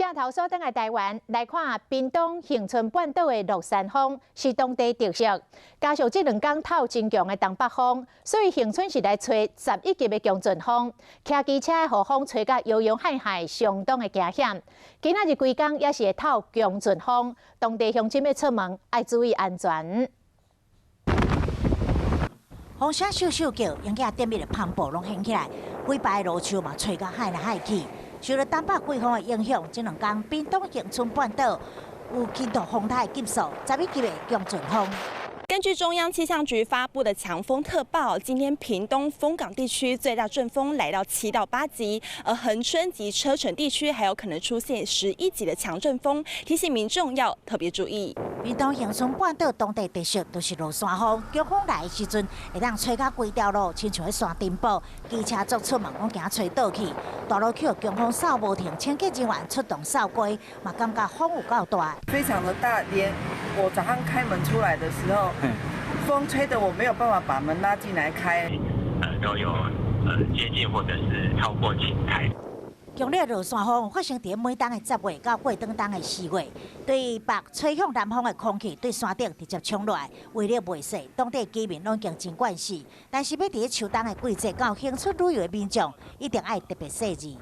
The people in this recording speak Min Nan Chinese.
鏡頭鎖轉來台灣來看，屏東恆春半島的落山風是當地特色，加上這兩工透真強的東北風，所以恆春是來吹11級的強陣風，騎機車的予風吹甲搖搖晃晃，相當的驚險。今仔日規工也是會透強陣風，當地鄉親欲出門愛注意安全。風聲咻咻叫，湧仔頂面的帆布攏掀起來，規排羅樹嘛吹甲海來海去。受著東北季風的影響，這兩工屏東恆春半島有輕度風台級數，11級的強陣風。根據中央氣象局發布的強風特報，今天屏東楓港地區最大陣風來到7到8級，而恆春及車城地區還有可能出現11級的強陣風，提醒民眾要特別注意。屏東恆春半島當地特色就是落山風，強風來的時陣會當吹甲規條路，親像咧山頂堡，機車族出門攏驚吹倒去。大路去予強風掃無停，清潔人員出動掃街，嘛感覺風有夠大。非常的大，連我早上開門出來的時候，風吹得我沒有辦法把門拉進來開。都有接近或者是超過警戒。強烈落山風發生佇每冬的10月到過轉冬的4月，對北吹向南方的空氣對山頂直接衝落來，威力袂細。當地居民攏已經真慣勢，但是欲佇咧秋冬的季節到恆春旅遊的民眾，一定愛特別細膩。